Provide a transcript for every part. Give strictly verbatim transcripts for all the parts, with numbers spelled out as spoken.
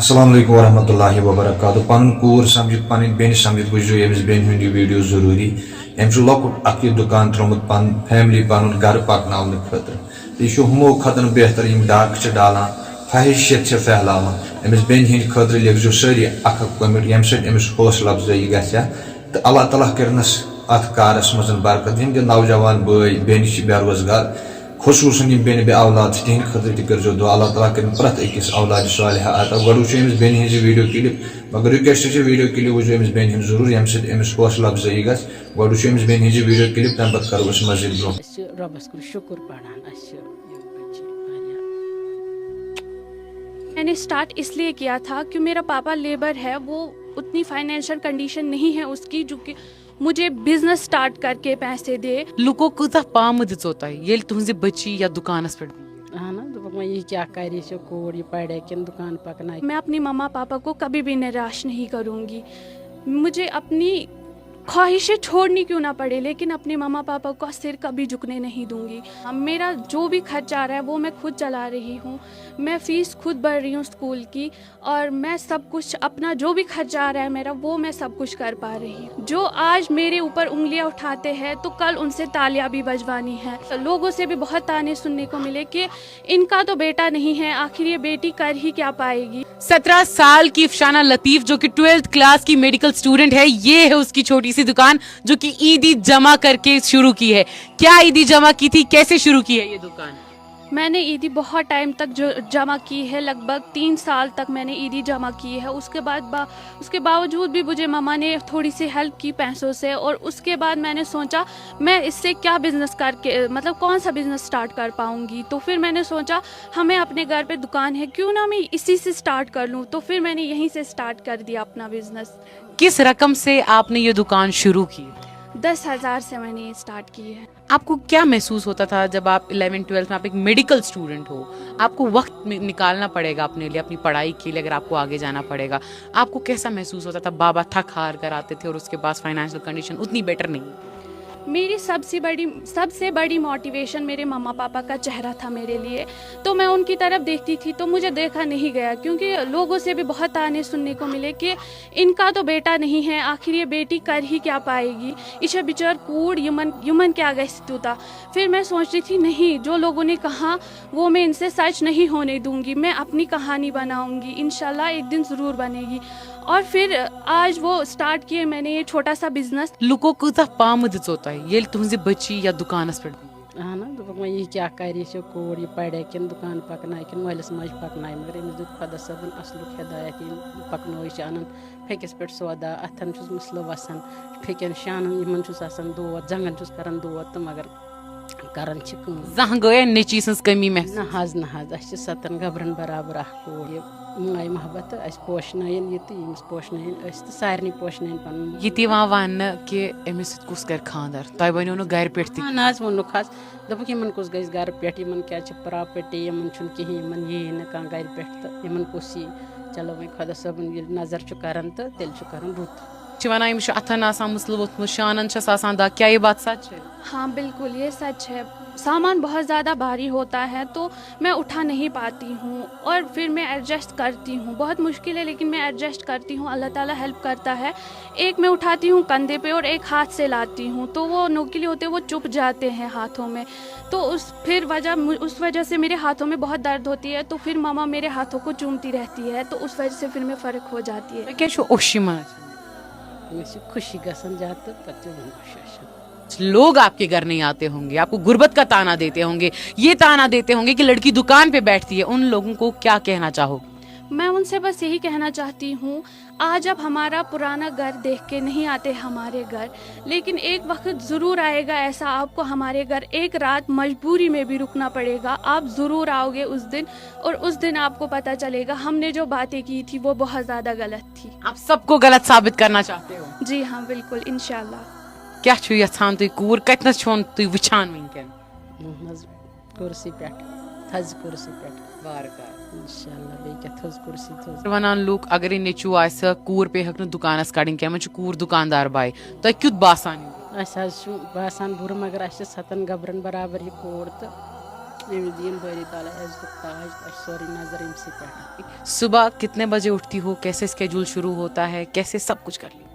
السلام علیکم ورحمۃ اللہ وبرکاتہ۔ پنُن کوٗر سمجھِتھ، پنٕنۍ بیٚنہِ سمجھِتھ وٕچھزیو ییٚمِس بیٚنہِ ہُنٛد یہِ ویٖڈیو ضروٗری۔ أمۍ چھُ لۄکُٹ اکھ یہِ دُکان ترٛوومُت پنُن فیملی، پنُن گرٕ پکناونہٕ خٲطرٕ۔ تہٕ یہِ چھُ ہُمو کھۄتن بہتر، یِم ڈاکہٕ چھِ ڈالان، فحٲہشیت چھِ پھیلاوان۔ أمِس بیٚنہِ ہٕنٛدِ خٲطرٕ لیکھزیو سٲری اکھ اکھ comment، ییٚمہِ سۭتۍ أمِس حوصلہٕ افزٲیی گژھِ ہا۔ تہٕ اللہ تعالیٰ کٔرنَس اَتھ کارَس منٛز برکت۔ یِم تہِ نوجوان بٲے بیٚنہِ چھِ بے روزگار، خصوٗصاً یِم بیٚنہِ بے اولاد چھِ، تِہِنٛدِ خٲطرٕ تہِ کٔرۍزیو دُعا۔ اللہ تعالیٰ کٔرِن پرٛٮ۪تھ أکِس اولادِ صالحہ عطا۔ گۄڈٕ وٕچھِو أمِس بیٚنہِ ہِنٛز یہِ ویٖڈیو کِلِپ، مگر request چھِ ویٖڈیو کِلِپ وٕچھِو أمِس بیٚنہِ ہِنٛز ضروٗر، ییٚمہِ سۭتۍ أمِس حوصلہٕ افزٲیی گژھِ۔ گۄڈٕ وٕچھِو أمِس بیٚنہِ ہِنٛز یہِ ویٖڈیو کِلِپ، تَمہِ پَتہٕ کَرو أسۍ مزید برٛونٛہہ۔ أسۍ چھِ رۄبَس کُن شُکُر پَران، اَسہِ چھِ یِم بَچہِ واریاہ۔ मैंने स्टार्ट इसलिए किया था कि मेरा पापा लेबर है, वो उतनी फाइनेंशियल कंडीशन नहीं है उसकी जो कि मुझे बिजनेस स्टार्ट करके पैसे दे। لوٗکو کۭژاہ پامہٕ دِژو تۄہہِ، ییٚلہِ تُہٕنٛزِ بٔچی یَتھ دُکانَس پٮ۪ٹھ بِہِو؟ اہن حظ، دوٚپُکھ، وۄنۍ یہِ کیٛاہ کَرِ، یہِ چھِ کوٗر، یہِ پَرِ کِنہٕ دُکان پَکنایہِ؟ मैं अपनी मम्मा पापा को कभी भी निराश नहीं करूँगी। मुझे अपनी ख्वाहिशें छोड़नी क्यों ना पड़े, लेकिन अपने मम्मा पापा का सिर कभी झुकने नहीं दूंगी। मेरा जो भी खर्चा आ रहा है, वो मैं खुद चला रही हूँ। मैं फीस खुद भर रही हूँ स्कूल की, और मैं सब कुछ, अपना जो भी खर्चा आ रहा है मेरा, वो मैं सब कुछ कर पा रही हूँ। जो आज मेरे ऊपर उंगलियां उठाते हैं, तो कल उनसे तालियां भी बजवानी है। लोगों से भी बहुत ताने सुनने को मिले कि इनका तो बेटा नहीं है, आखिर ये बेटी कर ही क्या पाएगी। सत्रह साल की अफशाना लतीफ, जो कि ट्वेल्थ क्लास की मेडिकल स्टूडेंट है, ये है उसकी छोटी सी दुकान, जो कि ईदी जमा करके शुरू की है। क्या ईदी जमा की थी, कैसे शुरू की है ये दुकान? मैंने ईदी बहुत टाइम तक जो जमा की है, लगभग तीन साल तक मैंने ईदी जमा की है। उसके बाद बा, उसके बावजूद भी मुझे मम्मा ने थोड़ी सी हेल्प की पैसों से, और उसके बाद मैंने सोचा, मैं इससे क्या बिजनेस करके, मतलब, कौन सा बिजनेस स्टार्ट कर पाऊंगी। तो फिर मैंने सोचा, हमें अपने घर पे दुकान है, क्यों ना मैं इसी से स्टार्ट कर लूँ। तो फिर मैंने यहीं से स्टार्ट कर दिया अपना बिजनेस। किस रकम से आपने ये दुकान शुरू की? दस हज़ार से मैंने ये स्टार्ट की है। आपको क्या महसूस होता था जब आप इलेवन ट्वेल्थ में, आप एक मेडिकल स्टूडेंट हो, आपको वक्त नि-, निकालना पड़ेगा अपने लिए, अपनी पढ़ाई के लिए, अगर आपको आगे जाना पड़ेगा, आपको कैसा महसूस होता था? बाबा थक हार कर आते थे और उसके पास फाइनेंशियल कंडीशन उतनी बेटर नहीं। मेरी सबसे बड़ी, सबसे बड़ी मोटिवेशन मेरे मम्मा पापा का चेहरा था मेरे लिए। तो मैं उनकी तरफ देखती थी तो मुझे देखा नहीं गया, क्योंकि लोगों से भी बहुत ताने सुनने को मिले कि इनका तो बेटा नहीं है, आखिर ये बेटी कर ही क्या पाएगी, ये बिचार कूड़, यमन, यमन क्या गए तूता। फिर मैं सोचती थी, नहीं, जो लोगों ने कहा, वो मैं इनसे सच नहीं होने दूंगी। मैं अपनी कहानी बनाऊंगी, इंशाल्लाह एक दिन ज़रूर बनेगी। और फिर आज वो स्टार्ट किए मैंने ये छोटा सा बिजनेस। لوٗکو کۭژاہ پامہٕ دِژو تۄہہِ، ییٚلہِ تُہٕنٛزِ بٔچی یَتھ دُکانَس پٮ۪ٹھ بِہِو؟ اہن حظ، دوٚپُکھ، وۄنۍ یہِ کیٛاہ کَرِ، یہِ چھِ کوٗر، یہِ پَرِ کِنہٕ دُکان پَکنایہِ کِنہٕ مٲلِس ماجہِ پَکنایہِ؟ مگر أمِس دیُت خۄدا صٲبُن اَصلُک ہدایت، ییٚلہِ پَکنٲوِتھ چھِ اَنان پھیٚکِس پٮ۪ٹھ سودا، اَتھَن چھُس مٕسلہٕ وَسان، پھیٚکٮ۪ن شانَن یِمَن چھُس آسان دود، زنٛگَن چھُس کَران دود، تہٕ مگر کَران چھِ کٲم۔ زانٛہہ گٔیہ نیٚچی سٕنٛز کٔمی محسوٗس؟ نہ حظ، نہ حظ، اَسہِ چھِ سَتَن گَبرَن برابر اَکھ کوٗر۔ یہِ ماے محبت تہٕ اَسہِ پوشنٲیِن یہِ تہٕ ییٚمِس پوشنٲیِن أسۍ تہٕ سارنٕے پوشنٲیِن پَنُن۔ یہِ تہِ یِوان وَننہٕ کہِ أمِس سۭتۍ کُس کَرِ خانٛدر؟ تۄہہِ بَنیو نہٕ گَرِ پٮ۪ٹھ تہِ؟ اہن حظ، ووٚنُکھ حظ، دوٚپُکھ، یِمَن کُس گژھِ گَرٕ پٮ۪ٹھ، یِمَن کیٛازِ چھِ پراپرٹی، یِمَن چھُنہٕ کِہیٖنۍ، یِمَن یِیہِ نہٕ کانٛہہ گَرِ پٮ۪ٹھ تہٕ یِمَن کُس یی؟ چلو وۄنۍ خۄدا صٲبُن ییٚلہِ نظر چھُ کَران تہٕ تیٚلہِ چھُ کَرُن رُت۔ چھِ وَنان أمِس چھُ اَتھَن آسان مٕسلہٕ ووٚتھمُت، شانَن چھَس آسان دَگ، کیٛاہ یہِ بات سچ ہے؟ हाँ, बिल्कुल, ये सच है। सामान बहुत ज़्यादा भारी होता है, तो मैं उठा नहीं पाती हूँ और फिर मैं एडजस्ट करती हूँ। बहुत मुश्किल है, लेकिन मैं एडजस्ट करती हूँ। अल्लाह ताला हेल्प करता है। एक मैं उठाती हूँ कंधे पे और एक हाथ से लाती हूँ, तो वो नोकीले होते हैं, वो चुभ जाते हैं हाथों में। तो उस, फिर वजह, मु-, उस वजह से मेरे हाथों में बहुत दर्द होती है, तो फिर मम्मा मेरे हाथों को चूमती रहती है, तो उस वजह से फिर मैं फ़र्क हो जाती है। تۄہہِ کیٛازِ چھُو اوٚش یِوان؟ مےٚ چھِ خوشی گژھان زیادٕ تہٕ پَتہٕ چھِ یِوان اوٚش وَشان۔ लोग आपके घर नहीं आते होंगे, आपको गुर्बत का ताना देते होंगे, ये ताना देते होंगे कि लड़की दुकान पे बैठती है, उन लोगों को क्या कहना चाहोगे? मैं उनसे बस यही कहना चाहती हूँ, आज आप हमारा पुराना घर देख के नहीं आते हमारे घर, लेकिन एक वक्त ज़रूर आएगा ऐसा, आपको हमारे घर एक रात मजबूरी में भी रुकना पड़ेगा। आप ज़रूर आओगे उस दिन, और उस दिन आपको पता चलेगा हमने जो बातें की थी, वो बहुत ज़्यादा गलत थी। आप सबको गलत साबित करना चाहते हो? जी हाँ, बिल्कुल, इंशाल्लाह। کیٛاہ چھُو یژھان تُہۍ کوٗر؟ کتنس چھُون تُہۍ وٕچھان وٕنکٮ۪ن؟ اہن حظ، کُرسی پٮ۪ٹھ، تھزِ کُرسی پٮ۪ٹھ۔ وارٕ کارٕ۔ انشاءاللہ، بیٚیہِ کیٛاہ، تھٔز کُرسی، تھٔز۔ وَنان لُکھ، اگرے نیٚچوٗ آسہِ، کوٗر پیٚیہِ ہیٚکھ نہٕ دُکانَس کَڑٕنۍ کینٛہہ، وۄنۍ چھُ کوٗر دُکاندار باے۔ تۄہہِ کیُتھ باسان یہِ؟ اَسہِ حظ چھُ باسان بُرٕ، مگر اَسہِ چھِ سَتَن گَبرَن برابر یہِ کوٗر تہٕ أمِس دِیِن بٲری تعالیٰ عزتُک تاج، اَسہِ سورُے نظر أمۍ سٕے پٮ۪ٹھ۔ सुबह कितने बजे उठती हो, कैसे स्केड्यूल शुरू होता है, कैसे सब कुछ कर लेती हो?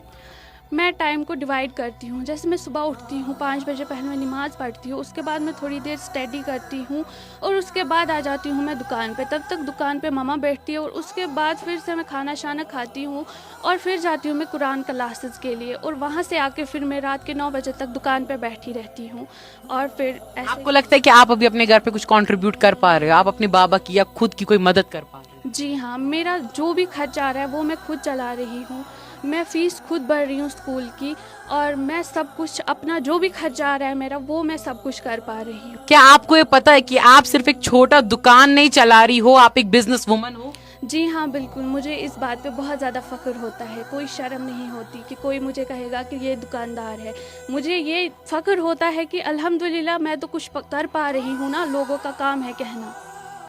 मैं टाइम को डिवाइड करती हूँ। जैसे मैं सुबह उठती हूँ, पाँच बजे पहले मैं नमाज़ पढ़ती हूँ, उसके बाद मैं थोड़ी देर स्टडी करती हूँ और उसके बाद आ जाती हूँ मैं दुकान पे। तब तक दुकान पे ममा बैठती है और उसके बाद फिर से मैं खाना शाना खाती हूँ और फिर जाती हूँ मैं कुरान क्लासेस के लिए और वहाँ से आके फिर मैं रात के नौ बजे तक दुकान पे बैठी रहती हूँ। और फिर ऐसे आपको लगता है कि आप अभी अपने घर पे कुछ कंट्रीब्यूट कर पा रहे हो, आप अपने बाबा की या खुद की कोई मदद कर पा रहे हो? जी हाँ, मेरा जो भी खर्च आ रहा है वो मैं खुद चला रही हूँ। मैं फ़ीस खुद भर रही हूँ स्कूल की और मैं सब कुछ, अपना जो भी खर्च आ रहा है मेरा, वो मैं सब कुछ कर पा रही हूँ। क्या आपको ये पता है कि आप सिर्फ एक छोटा दुकान नहीं चला रही हो, आप एक बिजनेस वुमन हो? जी हाँ, बिल्कुल, मुझे इस बात पे बहुत ज़्यादा फ़ख्र होता है। कोई शर्म नहीं होती कि कोई मुझे कहेगा कि ये दुकानदार है। मुझे ये फ़ख्र होता है कि अल्हम्दुलिल्लाह, मैं तो कुछ प- कर पा रही हूँ ना, लोगों का काम है कहना।